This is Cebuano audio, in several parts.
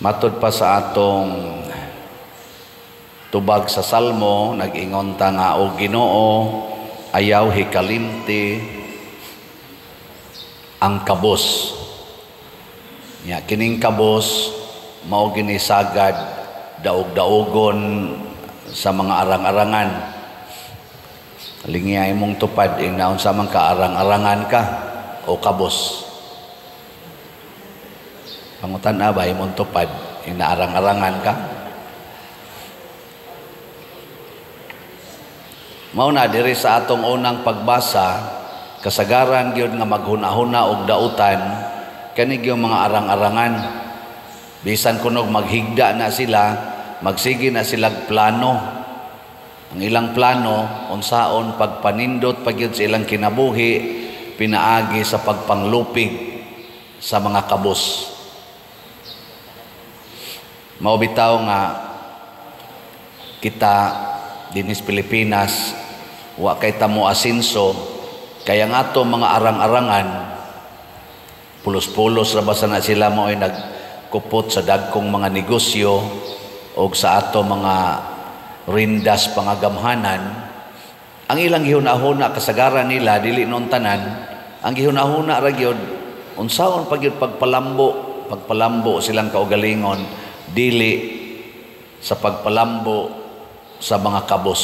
Matod pa sa atong tubag sa Salmo, nag-ingon ta nga, "O Ginoo, ayaw hikalimti ang kabos." Nya kining kabos mao gini sagad daog-daogon sa mga arang-arangan. Lingi imong tupad, ing naunsa man ka, arang-arangan ka o kabos? Pangutan-a ba imong tupad, ing naarang-arangan ka? Mao na diri sa atong unang pagbasa, kasagaran gyud nga maghuna-huna og dautan kani gyud mga arang-arangan. Bisan kunog maghigda na sila, magsige na silag plano. Ang ilang plano unsaon pagpanindot pa gyud sa ilang kinabuhi pinaagi sa pagpanglupig sa mga kabos. Mao bitaw nga kita dinhi sa Pilipinas wa kay ta mo asenso, kaya nga ato mga arang-arangan pulos-pulos ra basta na sila mao'y nagkupot sa dagkong mga negosyo og sa ato mga rindas pangagamhanan. Ang ilang gihuna-huna, kasagaran nila, dili noon tanan, ang gihuna-huna ra gyud unsaon pa gyud pagpalambo, pagpalambo silang kaugalingon, dili sa pagpalambo sa mga kabos.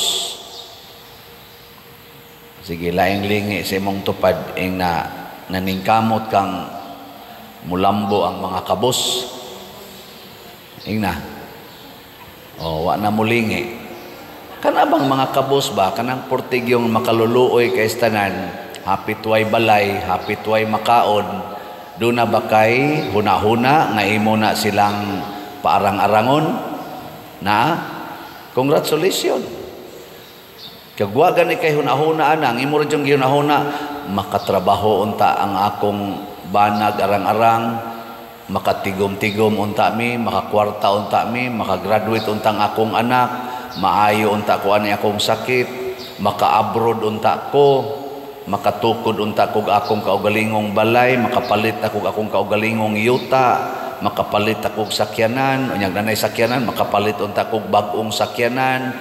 Sige, laing lingi sa imong tupad, ing na naningkamot kang mulambo ang mga kabos. Ing na. O, wa na mulingi. Kana bang mga kabos ba, kanang portigyong makaluluoy kay tanan, hapit way balay, hapit way makaon, doon na ba kay huna-huna nga imo na silang paarang-arangon? Na? Congratulations. Kagwa gani kay hunahuna ana, ang imo ra jung gihunahuna, makatrabaho unta ang akong banag arang-arang, makatigom-tigom unta mi, makakwarta unta mi, makagraduate unta ang akong anak, maayo unta ko ani akong sakit, maka-abroad unta ko, makatukod unta kog akong kaugalingong balay, makapalit ako akong kaugalingong yuta, makapalit akong sakyanan, unyag nanay sakyanan, makapalit unta kog bag-ong sakyanan.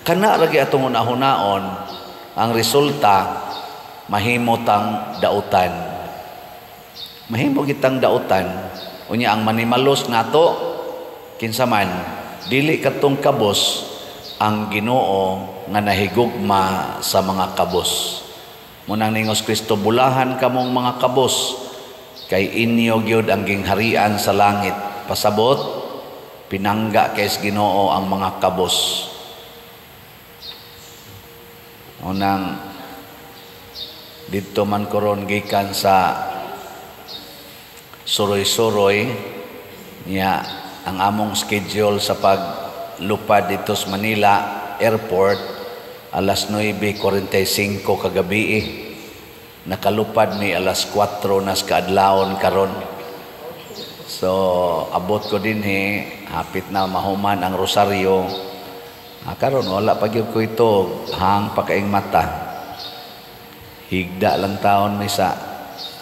Kana ra gyud atong hunahunaon, ang resulta mahimo tang dautan. Mahimo kitang dautan. Unya ang manimalos nato kinsa man, dili katong kabos, ang Ginoo nga nahigugma sa mga kabos. Munang ningos Kristo, "Bulahan kamong mga kabos kay inyo gyud ang gingharian sa langit." Pasabot, pinangga kay Ginoo ang mga kabos. Unang didto man koron gikan sa suroy-suroy niya, ang among schedule sa paglupad dito sa Manila Airport alas 9:45 kagabi. Nakalupad ni alas 4 nas kaadlawon karon. So abot ko dinhi hapit na mahuman ang rosaryo. Karon wala pa gyud ko ito, hang pa kaing mata. Higda lang taon may sa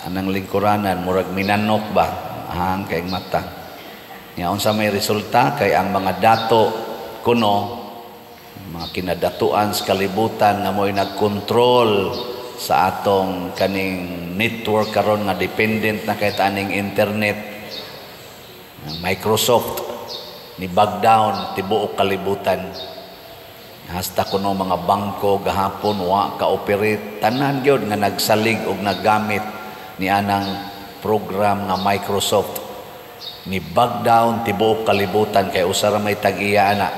anang lingkuranan, murag minanok ba, hang kaing mata. Nya unsa may resulta, kay ang mga dato kuno, mga kinadatuan sa kalibutan nga mo'y nagkontrol sa atong kaning network karon nga dependent na kay aning internet, Microsoft, ni bag down tibuok kalibutan. Hasta kuno mga bangko gahapon wa ka-operate, tanan gyud nga nagsalig og naggamit ni anang program nga Microsoft ni bag down tibuok kalibutan kay usa ra may tag-iya ana,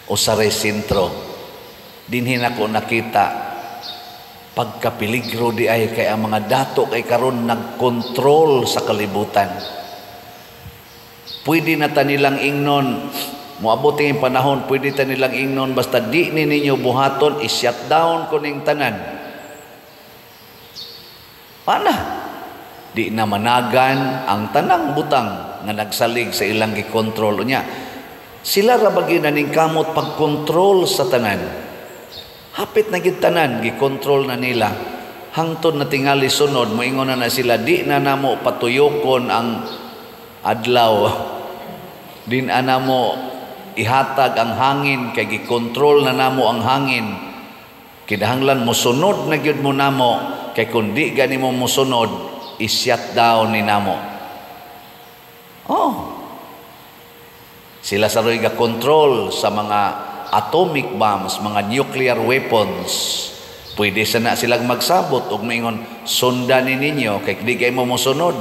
usa ra sentro. Dinhi nako nakita pagkapeligro di ay kay ang mga dato kay karon nagkontrol sa kalibutan. Pwede na ta nilang ingnon, moabot ang panahon, pwede ta nilang ingnon, "Basta di ni ninyo buhaton, i-shutdown ko ning tanan." Pana? Di na managan ang tanang butang nga nagsalig sa ilang gikontrol. Unya, sila ra ba ning kamot pagkontrol sa tanan? Hapit na gid tanan, gikontrol na nila. Hangtod na tingali sunod, moingon na na sila, "Di na namo patuyokon ang Adlaw din ana mo ihatag ang hangin kay gikontrol na namo ang hangin. Kinahanglan mosunod na gyud mo namo kay kun di gani mo mosunod, i-shut down ni namo. Oh. Sila sa roy control sa mga atomic bombs, mga nuclear weapons. Pwede sa na silang magsabot ug maingon, "Sundan ni ninyo kay di kay mo mosunod.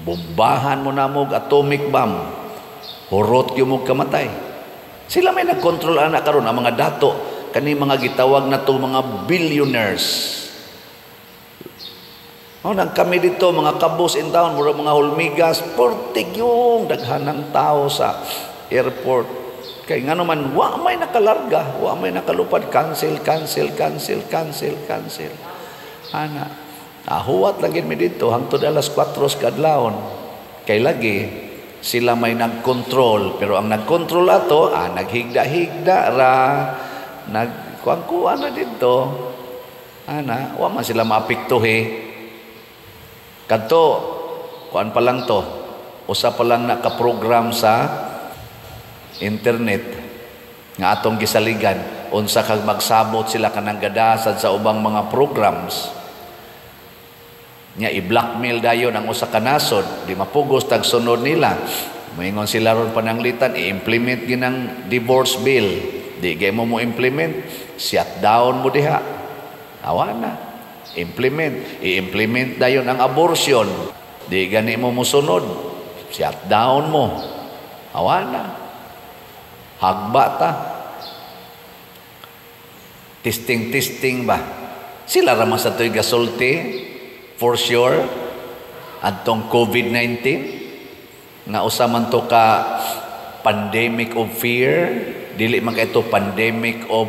Bombahan mo namo og atomic bomb. Hurot gyud mo kamatay." Sila may nagkontrol ana karon, ang mga dato kani mga gitawag na to mga billionaires. Oh, nang kami dito mga kabos in town, mura mga hulmigas, pertig yung daghanang tao sa airport. Kay ngano man wa may nakalarga, wa may nakalupad, cancel, cancel, cancel, cancel, cancel. Ana. Ahuwat lagi mi dito hangtod alas 4 sa kadlawon. Kay lagi sila may nagkontrol, pero ang nagkontrol ato, naghigda-higda ra, nagkuan-kuan na dito. Ana, wa man sila maapektuhi. Kadto, kuan pa lang to. Usa pa lang naka-program sa internet nga atong gisaligan unsa kag magsabot sila kanang gadasad sa ubang mga programs nya, i-blackmail dayon ang usa ka nasod, di mapugos tag sunod nila. Moingon sila ron, pananglitan i-implement ginang divorce bill, di gay mo mo implement, shut down mo diha. Awa na implement, i-implement dayon ang abortion, di gani mo mosunod, shut down mo. Awa na, hagba ta, testing testing ba. Sila ra man sa to'y gasulti for sure adtong COVID-19 nga usa man to ka pandemic of fear. Dili man kay ito pandemic of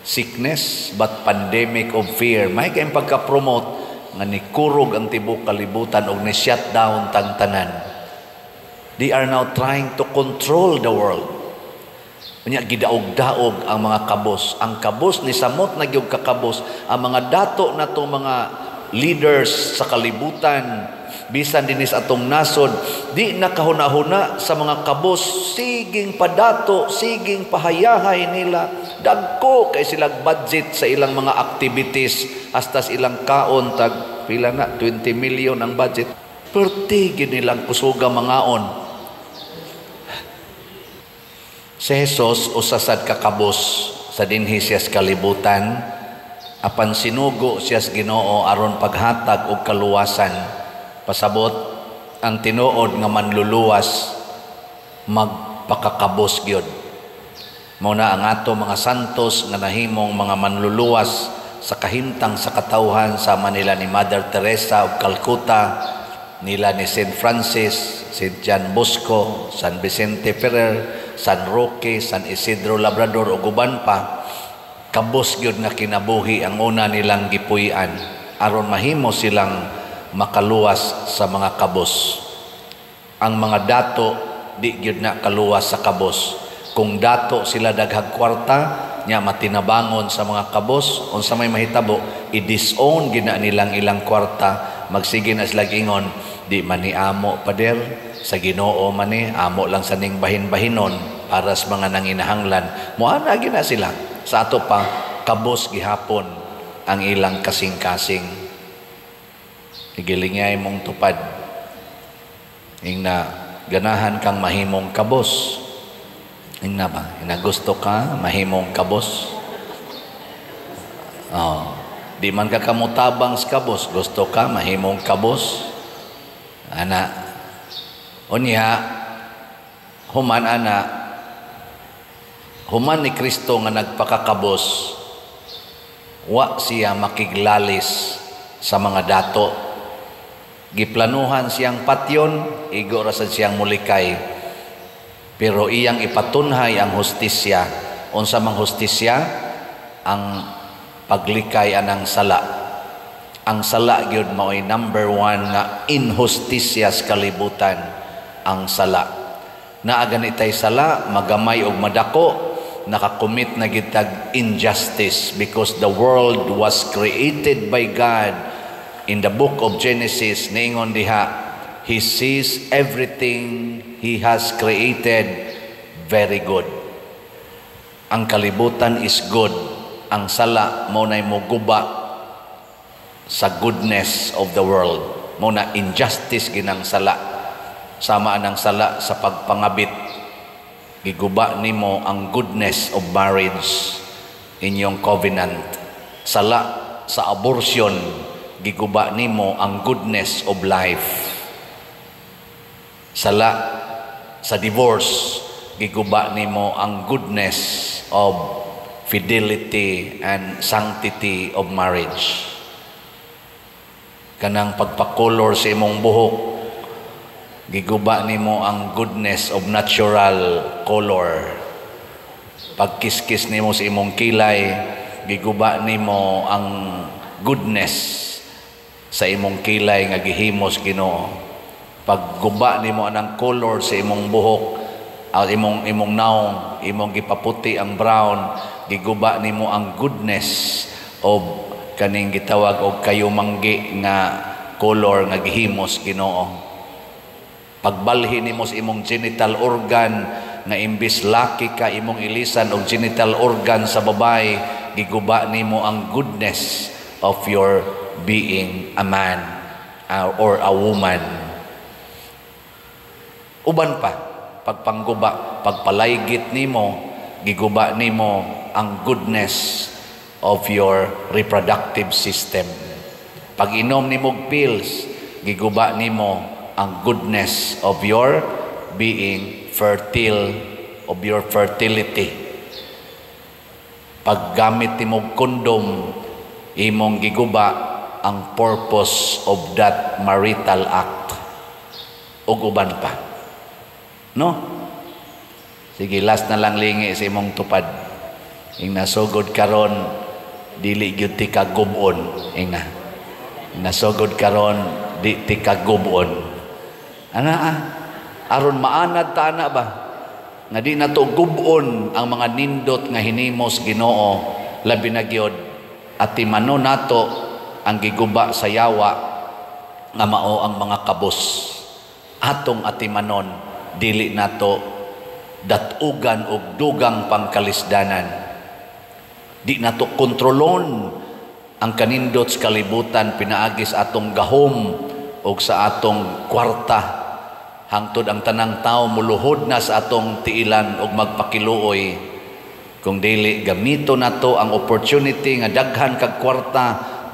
sickness but pandemic of fear. May kay pagka-promote nga nikurog ang tibok kalibutan og ni shutdown tang tanan. They are now trying to control the world. Unya gidaog-daog ang mga kabos. Ang kabos ni samot na gyud kakabos. Ang mga dato na to, mga leaders sa kalibutan, bisan dinis atong nasod, di nakahuna-huna sa mga kabos, siging padato, siging pahayahay nila. Dagko kay silang budget sa ilang mga activities, hasta sa ilang kaon, tag pila na, 20 million ang budget. Perti gyud nilang kusuga mangaon. Si Jesus usa sad ka kabos sa dinhi siya sa kalibutan, apan sinugo siya sa Ginoo aron paghatag og kaluwasan. Pasabot, ang tinuod nga manluluwas magpakakabos gyud. Mao na ang ato mga santos nga nahimong mga manluluwas sa kahimtang sa katawhan, sama nila ni Mother Teresa of Calcutta, nila ni Saint Francis, Saint John Bosco, San Vicente Ferrer, San Roque, San Isidro Labrador ug uban pa. Kabos gyud nga kinabuhi ang una nilang gipuy-an aron mahimo silang makaluwas sa mga kabos. Ang mga dato di gyud na kaluwas sa kabos. Kung dato sila, daghag kwarta nya, matinabangon sa mga kabos, unsa may mahitabo, i-disown gina nilang ilang kwarta. Magsige na sila ingon, "Di man ni amo, pader, sa Ginoo man ni, amo lang sa ning bahin-bahinon para sa mga nanginahanglan." Moana gina sila. Sa ato pa, kabos gihapon ang ilang kasing-kasing. Gilingay mong tupad. Ingna ganahan kang mahimong kabos. Ingna ba? Ingna gusto ka mahimong kabos? Oh. Di man ka kamutabang sa kabos, gusto ka mahimong kabos? Ana. Unya, human ana, human ni Kristo nga nagpakakabos, wa siya makiglalis sa mga dato. Giplanuhan siyang patyon, igo ra sad siyang mulikay. Pero iyang ipatunhay ang hustisya. Unsa mang hustisya? Ang paglikay anang sala. Ang sala gyud mao'y number one nga inhustisya sa kalibutan, ang sala. Naa gani tay sala, magamay og madako, nakakommit na gitag injustice because the world was created by God. In the book of Genesis, niingon diha, He sees everything He has created very good. Ang kalibutan is good. Ang sala mao nay moguba sa goodness of the world. Mao na injustice ginang sala. Sama ang sala sa pagpangabit. Giguba nimo ang goodness of marriage, inyong covenant. Sala sa abortion, giguba nimo ang goodness of life. Sala sa divorce, giguba nimo ang goodness of fidelity and sanctity of marriage. Kanang pagpakolor sa imong buhok, giguba nimo ang goodness of natural color. Pagkiskis nimo sa imong kilay, giguba nimo ang goodness sa imong kilay nga gihimos Ginoo. Pagguba nimo anang color sa imong buhok, ang imong naong, imong gipaputi ang brown, giguba nimo ang goodness of kaning gitawag og kayumanggi nga color nga gihimos Ginoo. Pagbalhi nimo sa imong genital organ nga imbis laki ka, imong ilisan og genital organ sa babae, giguba nimo ang goodness of your being a man or a woman. Uban pa, pagpangguba, pagpalaygit nimo, giguba nimo ang goodness of your reproductive system. Pag inom nimo og pills, giguba nimo ang goodness of your being fertile, of your fertility. Paggamit nimo og condom, imong giguba ang purpose of that marital act. Ug uban pa. No? Sige, last na lang, lingi sa imong tupad. Ing nasugod karon, dili gyud ti kagubon. Ing na. Nasugod karon, di ti kagubon. Ana ah, aron maanad ta ana ba? Nga di nato gubon ang mga nindot nga hinimos Ginoo, labi na gyud atimano nato ang giguba sa yawa nga mao ang mga kabos. Atong atimanon, dili nato datugan og dugang pangkalisdanan. Di nato kontrolon ang kanindot sa kalibutan pinaagi sa atong gahom o sa atong kwarta hangtod ang tanang tao muluhod na sa atong tiilan og magpakiluoy. Kung dili, gamito nato ang opportunity nga daghan kag kwarta,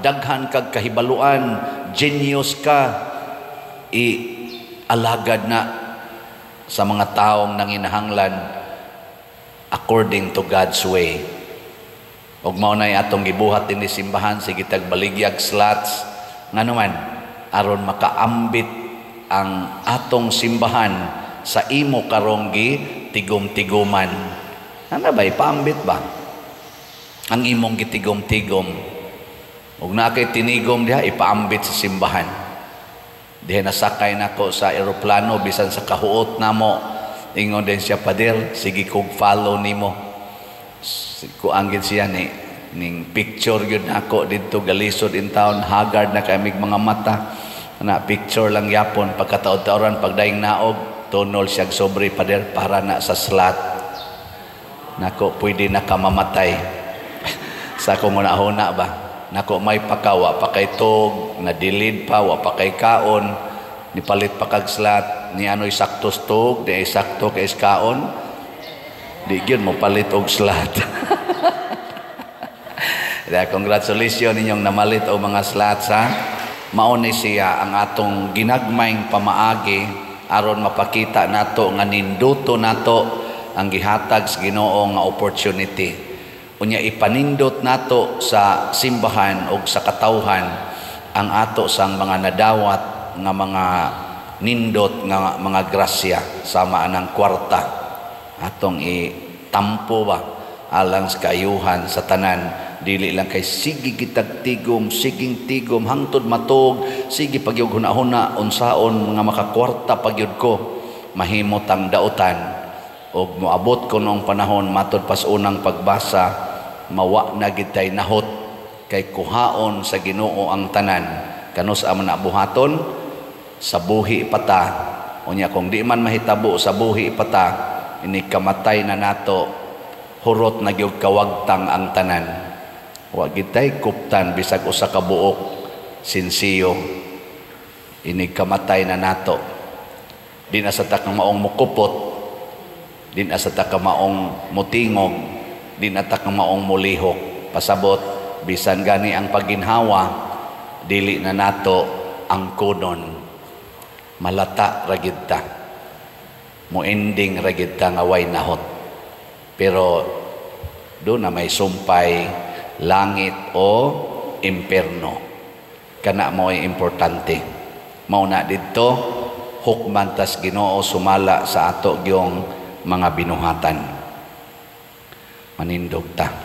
daghan kag kahibaluan, genius ka, i-alagad na sa mga taong nanginahanglan according to God's way. Ug mao nay atong gibuhat dinhi simbahan, sige tag baligyag slots, ngano man aron makaambit ang atong simbahan sa imo karong gi tigom-tiguman. Ana ba, ipaambit ba ang imong gitigom-tigom? Ug naa kay tinigom diha, ipaambit sa simbahan. Diha nasakay nako sa eroplano, bisan sa kahuot namo, ingon din siya, "Pader, sige kog follow nimo." Kuan gid siya ni ning picture gyud nako didto, galisod in town, haggard na kamig mga mata na, picture lang yapon. Pagkataod-taoran, pagdaing naog, tunol siya, "Sobre, pader, para na sa slot nako, pwede na ka mamatay." Sa akong huna ba nako, may pakawa pa kay tug na dilid pa, wa pa kay kaon, nipalit pa kag slot ni ano'y sakto tug, di ay sakto kay kaon, di gyud mo palit og slot. Kaya congratulations ninyong namalit og mga slots ha. Mao ni siya ang atong ginagmayng pamaagi aron mapakita nato nga ninduto nato ang gihatag sa Ginoo nga opportunity. Unya ipanindot nato sa simbahan og sa katawhan ang ato sang mga nadawat nga mga nindot nga mga grasya sama anang kwarta, atong itampo ba alang sa kaayuhan sa tanan. Dili lang kay sige gitag tigom, siging tigom hangtod matog, sige pagyud huna-huna unsaon nga makakwarta pagyud ko, mahimot ang dautan og moabot ko noong panahon, matod pas unang pagbasa, mawa na gid tay nahot kay kuhaon sa Ginoo ang tanan. Kanus-a man na buhaton? Sa buhi pa ta. Unya kung di man mahitabo sa buhi pa ta, ini kamatay na nato, hurot na gyud kawagtang ang tanan. Wa gitay kuptan bisag usa ka buok sinsiyo inig kamatay na nato. Di na sa ta maong mukupot, di na sa ta maong mutingog, di na ta maong mulihok. Pasabot, bisan gani ang pagginhawa, dili na nato ang kunon. Malata ra gid ta, mo-ending ra gid ta nga way nahot. Pero do na may sumpay, langit o imperno. Kana mo ay importante. Mao na didto hukman tas Ginoo sumala sa ato gyong mga binuhatan. Manindog ta.